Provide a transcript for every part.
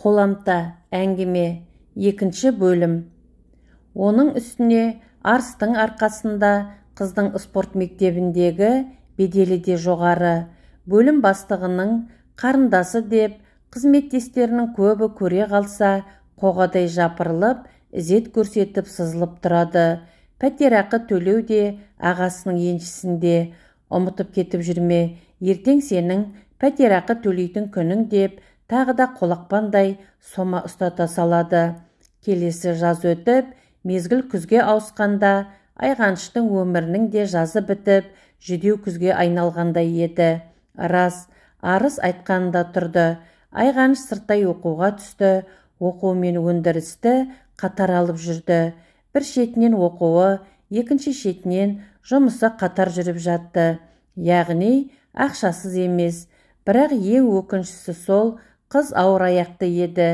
Қоламта әңгіме екінші бөлім. Оның үстіне Арыстың арқасында қыздың спорт мектебіндегі беделі де жоғары. Бөлім бастығының қарындасы деп қызметтестерінің көбі көре қалса, қоғадай жапырылып, ізет көрсетіп сызылып тұрады. Пәтерақы төлеу де ағасының еншісінде. Ұмытып кетіп жүрме, ертең сенің пәтерақы төлейтін күнің деп тағы да қолақпандай сома ұстата салады. Келесі жаз өтіп, мезгіл күзге ауысқанда Айғаныштың өмірінің де жазы бітіп, жүдеу күзге айналғандай еді. Рас, Арыс айтқанында тұрды. Айғаныш сырттай оқуға түсті, оқу мен өндірісті қатар алып жүрді. Бір шетінен оқуы, екінші шетінен жұмысы қатар жүріп жатты. Яғни, ақшасыз емес. Бірақ ең өкініштісі сол, қыз ауыр аяқты еді.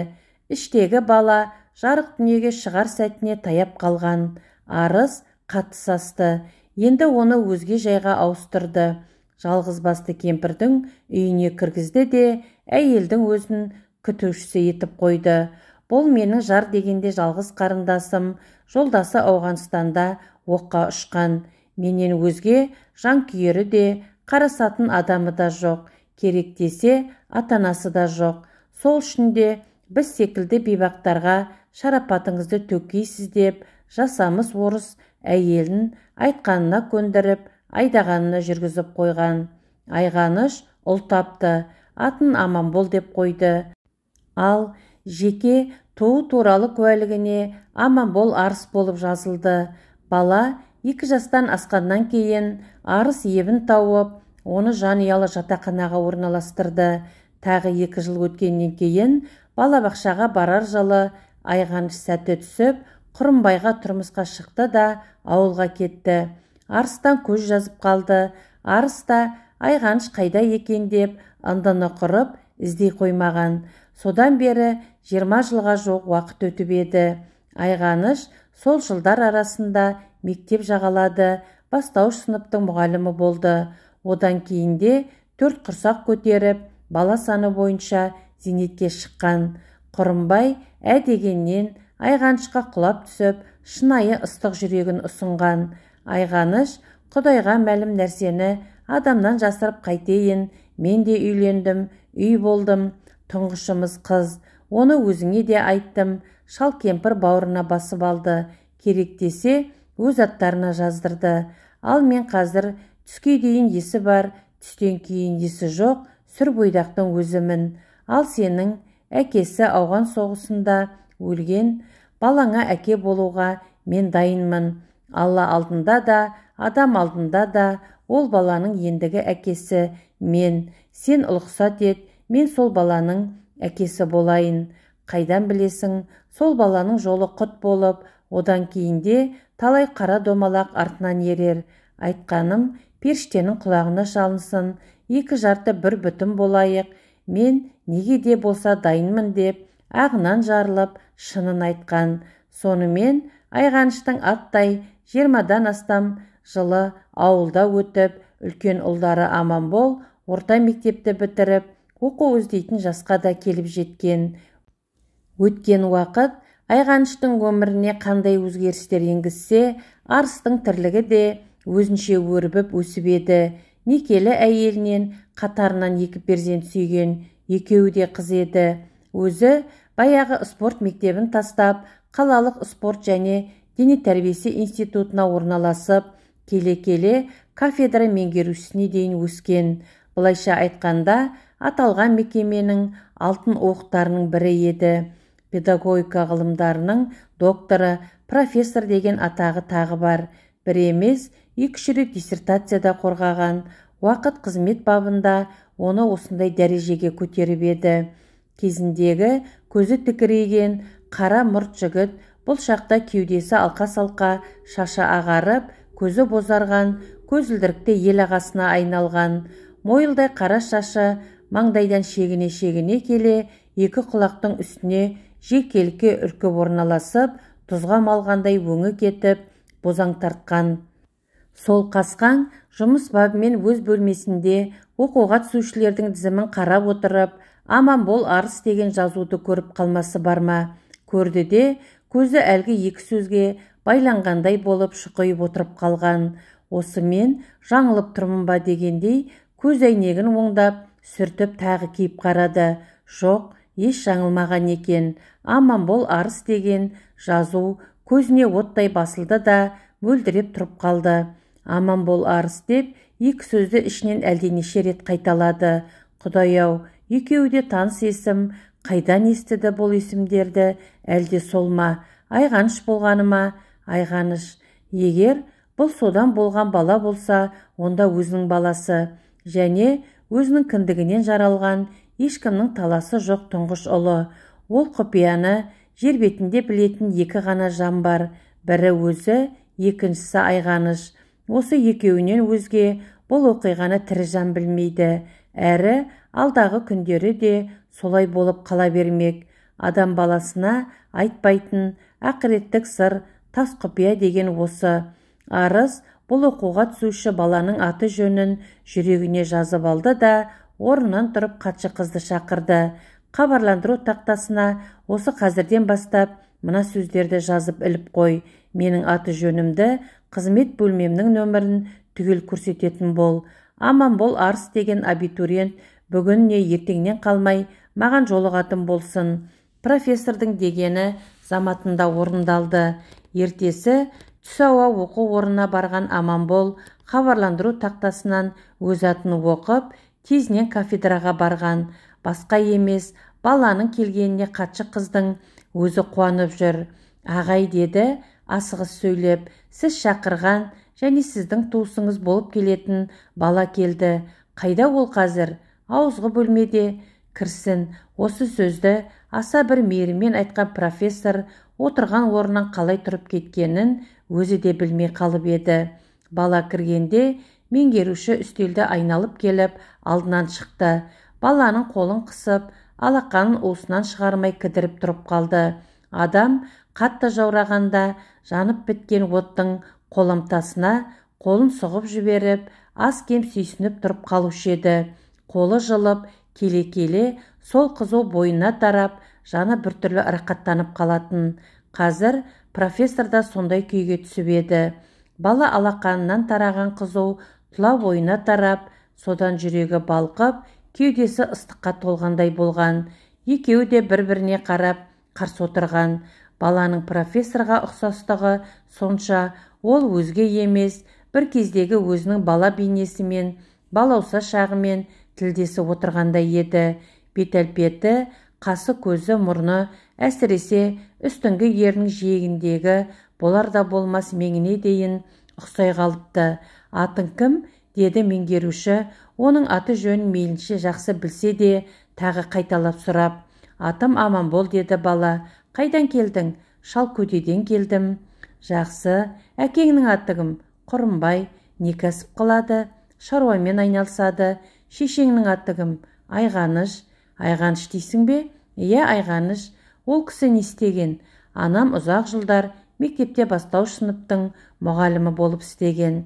Іштегі бала жарық дүниеге шығар сәтіне таяп қалған. Арыс қатты састы. Енді оны өзге жайға ауыстырды. Жалғыз басты кемпірдің үйіне кіргізді де, әйелдің өзін күтушісі етіп қойды. Бұл менің жар дегенде жалғыз қарындасым, жолдасы Ауғанстанда оққа ұшқан. Менен өзге жанкүйері де, қарасатын адамы да жоқ. Керек десе, ата-анасы да жоқ. Сол үшін де біз секілді бейбақтарға шарапатыңызды төккейсіз деп, жасамыс орыс әйелін айтқанына көндіріп, айдағанына жүргізіп қойған. Айғаныш ұл тапты, атын Аманбол деп қойды. Ал жеке туу туралы куәлігіне Аманбол Арыс болып жазылды. Бала 2 жастан асқаннан кейін Арыс ебін тауып, оны жанұялы жатақханаға орналастырды. Тағы 2 жыл өткеннен кейін балабақшаға барар жылы Айғаныш сәті түсіп, Құрымбайға тұрмысқа шықты да ауылға кетті. Арыстан көз жазып қалды. Арыс та Айғаныш қайда екен деп ындыны құрып іздей қоймаған. Содан бері 20 жылға жуық уақыт өтіп еді. Айғаныш сол жылдар арасында мектеп жағалады, бастауыш сыныптың мұғалімі болды. Одан кейінде 4 құрсақ көтеріп, бала саны бойынша зейнетке шыққан. Құрымбай ә дегеннен Айғанышқа құлап түсіп, шынайы ыстық жүрегін ұсынған. Айғаныш, Құдайға мәлім нәрсені адамнан жасырып қайтейін, мен де үйлендім, үй болдым, тұңғышымыз қыз, оны өзіңе де айттым. Шал кемпір бауырына басып алды, керек десе өз аттарына жаздырды. Ал мен қазір түске дейін есі бар, түстен кейін есі жоқ, сүр бойдақтың өзімін. Ал сенің әкесі Ауған соғысында өлген, балаңа әке болуға мен дайынмын. Алла алдында да, адам алдында да ол баланың ендігі әкесі мен. Сен ұлықсат ет, мен сол баланың әкесі болайын. Қайдан білесің, сол баланың жолы құт болып, одан кейінде талай қара домалақ артынан ерер. Айтқаным періштенің құлағына шалынсын, 2 жарты бір бүтін болайық, мен неге де болса дайынмын деп, ағынан жарылып, шынын айтқан. Сонымен Айғаныштың аттай 20-дан астам жылы ауылда өтіп, үлкен ұлдары Аманбол орта мектепті бітіріп, оқу іздейтін жасқа да келіп жеткен. Өткен уақыт Айғаныштың өміріне қандай өзгерістер енгізсе, Арыстың тірлігі де өзінше өрбіп өсіп еді. Некелі әйелінен қатарынан 2 перзент сүйген, екеуі де қыз еді. Өзі баяғы спорт мектебін тастап, қалалық спорт және дене тәрбиесі институтына орналасып, келе-келе кафедра меңгерушісіне дейін өскен. Былайша айтқанда, аталған мекеменің алтын уықтарының бірі еді. Педагогика ғылымдарының докторы, профессор деген атағы тағы бар. Бір емес, 2-3 рет диссертацияда қорғаған. Уақыт қызмет бабында оны осындай дәрежеге көтеріп еді. Кезіндегі көзі тікірейген қара мұрт жігіт бұл шақта кеудесі алқа-салқа, шашы ағарып, көзі бозарған, көзілдірікті ел ағасына айналған. Мойылдай қара шашы маңдайдан шегіне-шегіне келе, 2 құлақтың үстіне жекелке үркіп орналасып, тұзға малғандай өңі кетіп, бозаң тартқан. Сол қасқаң жұмыс бабымен өз бөлмесінде оқуға түсушілердің тізімін қарап отырып, Аманбол Арыс деген жазуды көріп қалмасы бар ма? Көрді де, көзі әлгі екі сөзге байланғандай болып шұқиып отырып қалған. Осы мен жаңылып тұрмын ба дегендей, көз әйнегін оңдап, сүртіп тағы киіп қарады. Жоқ, еш жаңылмаған екен. Аманбол Арыс деген жазу көзіне оттай басылды да, мөлдіреп тұрып қалды. Аманбол Арыс деп екі сөзді ішінен әлденеше рет қайталады. Құдай-ау, екеуі де таныс есім, қайдан естіді бұл есімдерді, әлде сол ма? Айғаныш болғаны ма? Айғаныш. Егер бұл содан болған бала болса, онда өзінің баласы және өзінің кіндігінен жаралған ешкімнің таласы жоқ тұңғыш ұлы. Ол құпияны жер бетінде білетін екі ғана жан бар. Бірі өзі, екіншісі Айғаныш. Осы екеуінен өзге бұл оқиғаны тірі жан білмейді. Әрі алдағы күндері де солай болып қала бермек. Адам баласына айтпайтын ақыреттік сыр, тас құпия деген осы. Арыс бұл оқуға түсуші баланың аты жөнін жүрегіне жазып алды да, орнынан тұрып хатшы қызды шақырды. Хабарландыру тақтасына осы қазірден бастап мына сөздерді жазып іліп қой. Менің аты жөнімді, қызмет бөлмемнің нөмірін түгел көрсететін бол. Аманбол Арыс деген абитуриент бүгін не ертеңнен қалмай маған жолығатын болсын. Профессордың дегені заматында орындалды. Ертесі түс ауа оқу орнына барған Аманбол хабарландыру тақтасынан өз атын оқып, тезінен кафедраға барған. Басқа емес, баланың келгеніне хатшы қыздың өзі қуанып жүр. Ағай, деді асығыс сөйлеп, сіз шақырған және сіздің туысыңыз болып келетін бала келді. Қайда ол қазір? Ауызғы бөлмеде. Кірсін. Осы сөзді аса бір мейіріммен айтқан профессор отырған орнынан қалай тұрып кеткенін өзі де білмей қалып еді. Бала кіргенде меңгеруші үстелді айналып келіп алдынан шықты. Баланың қолын қысып, алақанын уысынан шығармай кідіріп тұрып қалды. Адам қатты жаурағанда жанып біткен оттың қоламтасына қолын сұғып жіберіп, аз-кем сүйсініп тұрып қалушы еді. Қолы жылып, келе-келе сол қызу бойына тарап, жаны біртүрлі рақаттанып қалатын. Қазір профессор да сондай күйге түсіп еді. Бала алақанынан тараған қызу тұла бойына тарап, содан жүрегі балқып, кеудесі ыстыққа толғандай болған. Екеуі де бір-біріне қарап қарсы отырған. Баланың профессорға ұқсастығы сонша, ол өзге емес, бір кездегі өзінің бала бейнесімен, балауса шағымен тілдесіп отырғандай еді. Бет әлпеті, қасы, көзі, мұрны, әсіресе үстіңгі ерінің жиегіндегі болар да болмас меңіне дейін ұқсай қалыпты. Атың кім? Деді меңгеруші. Оның аты жөнін мейлінше жақсы білсе де, тағы қайталап сұрап. Атым Аманбол, деді бала. Қайдан келдің? Шалкөдеден келдім. Жақсы. Әкеңнің аты кім? Құрымбай. Не кәсіп қылады? Шаруамен айналысады. Шешеңнің аты кім? Айғаныш. Айғаныш дейсің бе? Иә, Айғаныш. Ол кісі не істеген? Анам ұзақ жылдар мектепте бастауыш сыныптың мұғалімі болып істеген.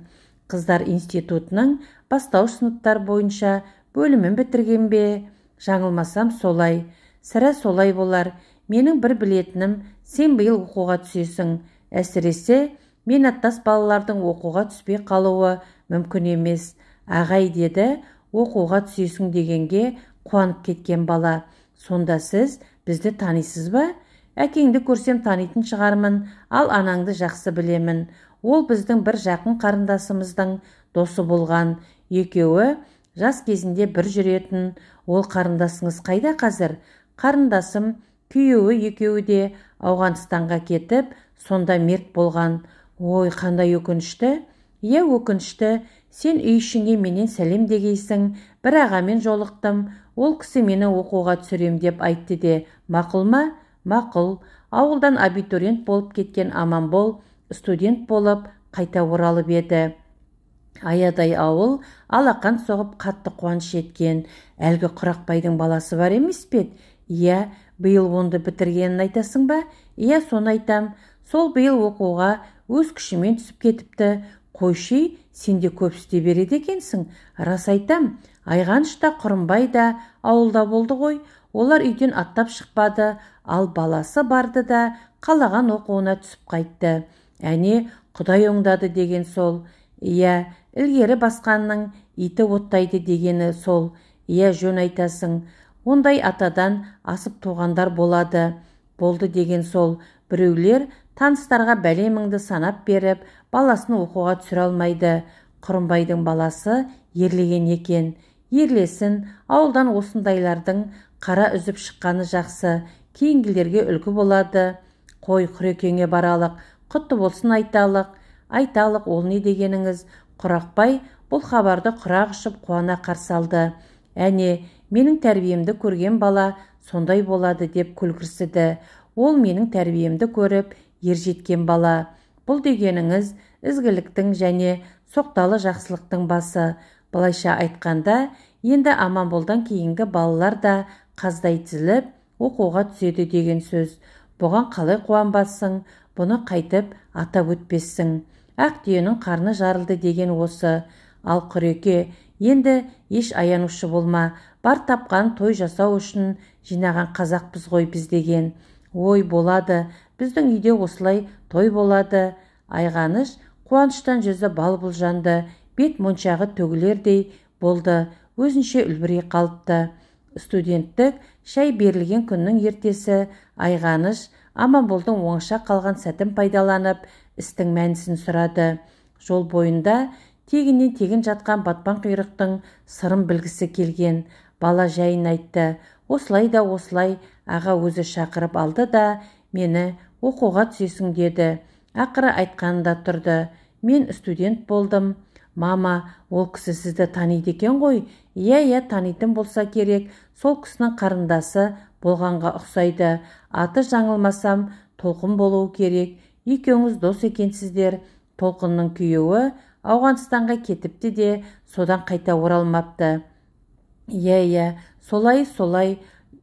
Қыздар институтының бастауыш сыныптар бойынша бөлімін бітірген бе? Жаңылмасам солай. Сірә солай болар. Менің бір білетінім, сен биыл оқуға түсесің. Әсіресе, мен аттас балалардың оқуға түспей қалуы мүмкін емес. Ағай, деді, оқуға түсесің дегенге қуанып кеткен бала. Сонда сіз бізді танисыз ба? Әкеңді көрсем танитын шығармын, ал анаңды жақсы білемін. Ол біздің бір жақын қарындасымыздың досы болған. Екеуі жас кезінде бір жүретін. Ол қарындасыңыз қайда қазір? Қарындасым, күйеуі екеуі де Ауғанстанға кетіп, сонда мерт болған. Ой, қандай өкінішті? Иә, өкінішті. Сен үй ішіңе менен сәлем дегейсің. Бір ағамен жолықтым. Ол кісі мені оқуға түсірем деп айтты де. Мақұл ма? Мақұл. Ауылдан абитуриент болып кеткен Аманбол студент болып қайта оралып еді. Аядай ауыл алақан соғып қатты қуаныш еткен. Әлгі Құрақбайдың баласы бар емес пе? Иә, биыл онды бітіргенін айтасың ба? Иә, соны айтам. Сол биыл оқуға өз күшімен түсіп кетіпті. Қойшы, сен де көп істей береді екенсің. Рас айтам, Айғаныш та Құрымбай да ауылда болды ғой. Олар үйден аттап шықпады, ал баласы барды да қалаған оқуына түсіп қайтты. Әне, Құдай оңдады деген сол. Иә, ілгері басқанның иті оттайды дегені сол. Иә, жөн айтасың. Ондай атадан асып туғандар болады. Болды деген сол. Біреулер таныстарға бәлеміңді санап беріп, баласын оқуға түсіре алмайды. Құрымбайдың баласы ерлеген екен. Ерлесін, ауылдан осындайлардың қара үзіп шыққаны жақсы, кейінгілерге үлгі болады. Қой, Құрекеңе баралық, құтты болсын айталық. Айталық, ол не дегеніңіз? Құрақбай бұл хабарды құрақ ұшып қуана қарсы алды. Әне, менің тәрбиемді көрген бала сондай болады деп күлкірсіді. Ол менің тәрбиемді көріп ержеткен бала. Бұл дегеніңіз ізгіліктің және соқталы жақсылықтың басы. Былайша айтқанда, енді Аманболдан кейінгі балалар да қаздай тізіліп оқуға түседі деген сөз. Бұған қалай қуанбассың, бұны қайтып атап өтпессің. Ақ түйенің қарны жарылды деген осы. Ал Құреке, енді еш аянушы болма, бар тапқан той жасау үшін жинаған қазақпыз ғой біз деген. Ой, болады, біздің үйде осылай той болады. Айғаныш қуаныштан жүзі бал-бұл жанды, бет моншағы төгілердей болды, өзінше үлбірей қалыпты. Студенттік шай берілген күннің ертесі Айғаныш Аманболдың оңаша қалған сәтін пайдаланып, істің мәнісін сұрады. Жол бойында тегіннен тегін жатқан батпан құйрықтың сырын білгісі келген. Бала жайын айтты. Осылай да осылай аға өзі шақырып алды да, мені оқуға түсесің деді. Ақыры айтқанында тұрды. Мен студент болдым. Мама, ол кісі сізді таниды екен ғой. Иә, иә, танитын болса керек. Сол кісінің қарындасы болғанға ұқсайды. Аты жаңылмасам, Толқын болуы керек. Екеуіңіз дос екенсіздер. Толқынның күйеуі Ауғанстанға кетіпті де, содан қайта оралмапты. Иә, иә, солай, солай.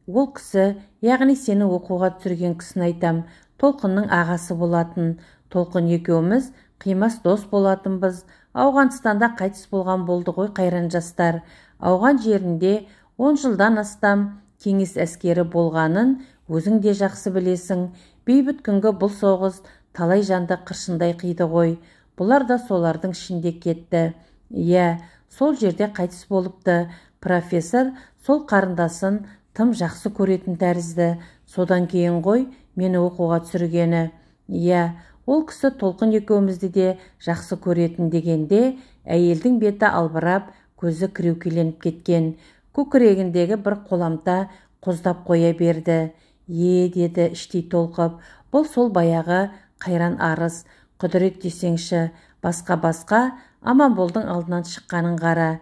Ол кісі, яғни сені оқуға түсірген кісіні айтам. Толқынның ағасы болатын. Толқын екеуміз қимас дос болатынбыз. Ауғанстанда қайтыс болған болды ғой қайран жастар. Ауған жерінде 10 жылдан астам кеңес әскері болғанын өзің де жақсы білесің. Бейбіт күнгі бұл соғыс талай жанды қыршындай қиды ғой. Бұлар да солардың ішінде кетті. Иә, сол жерде қайтыс болыпты. Профессор сол қарындасын тым жақсы көретін тәрізді. Содан кейін ғой мені оқуға түсіргені. Иә, ол кісі Толқын екеумізді де жақсы көретін дегенде, әйелдің беті албырап, көзі кіреукеленіп кеткен. Көкірегіндегі бір қоламта қоздап қоя берді. Е, деді іштей толқып, бұл сол баяғы қайран арыс. Құдірет десеңші, басқа-басқа Аманболдың алдынан шыққанын қара.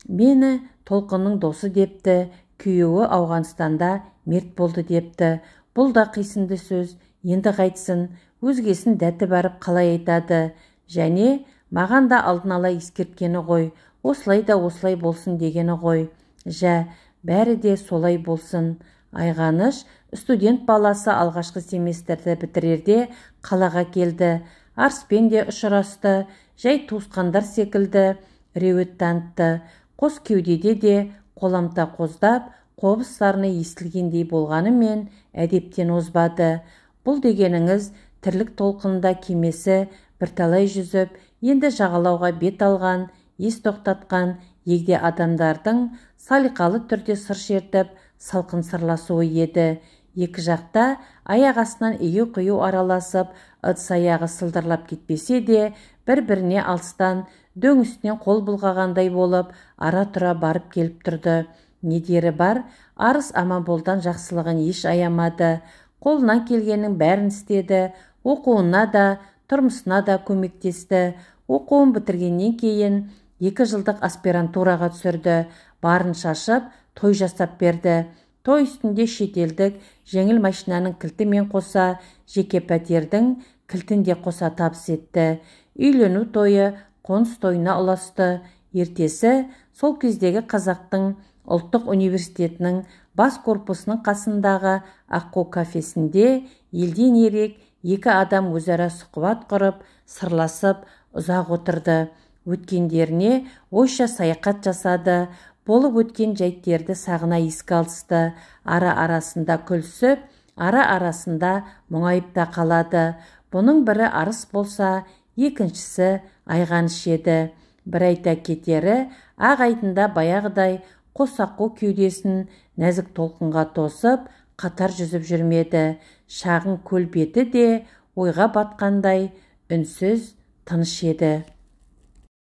Мені Толқынның досы депті, күйеуі Ауғанстанда мерт болды депті. Бұл да қисынды сөз, енді қайтсын, өзгесін дәті барып қалай айтады. Және маған да алдын ала ескерткені ғой, осылай да осылай болсын дегені ғой. Жә, бәрі де солай болсын. Айғаныш студент баласы алғашқы семестрді бітірерде қалаға келді. Арыспен де ұшырасты, жай туысқандар секілді реует танытты. Қос кеудеде де қоламта қоздап, қобыз сарыны естілгендей болғанымен әдептен озбады. Бұл дегеніңіз тірлік толқынында кемесі бірталай жүзіп, енді жағалауға бет алған, ес тоқтатқан егде адамдардың салиқалы түрде сыр шертіп, салқын сырласуы еді. Екі жақта аяқ астынан ию-қию араласып, ыдыс аяғы сылдырлап кетпесе де, бір-біріне алыстан дөң үстінен қол бұлғағандай болып, ара-тұра барып келіп тұрды. Не дері бар, Арыс Аманболдан жақсылығын еш аямады. Қолынан келгеннің бәрін істеді, оқуына да, тұрмысына да көмектесті. Оқуын бітіргеннен кейін 2 жылдық аспирантураға түсірді, барын шашып, той жасап берді. Той үстінде шетелдік жеңіл машинаның кілтімен қоса, жеке пәтердің кілтін де қоса табыс етті. Үйлену тойы қоныс тойына ұласты. Ертесі сол кездегі Қазақтың ұлттық университетінің бас корпусының қасындағы Аққу кафесінде елден ерек екі адам өзара сұхбат құрып, сырласып, ұзақ отырды. Өткендеріне ойша саяхат жасады, болып өткен жәйттерді сағына еске алысты. Ара-арасында күлісіп, ара-арасында мұңайып та қалады. Бұның бірі Арыс болса, екіншісі Айғаныш еді. Бір айта кетері, ақ айдында баяғыдай қос аққу кеудесін нәзік толқынға тосып, қатар жүзіп жүрмеді. Шағын көл беті де ойға батқандай үнсіз, тыныш еді.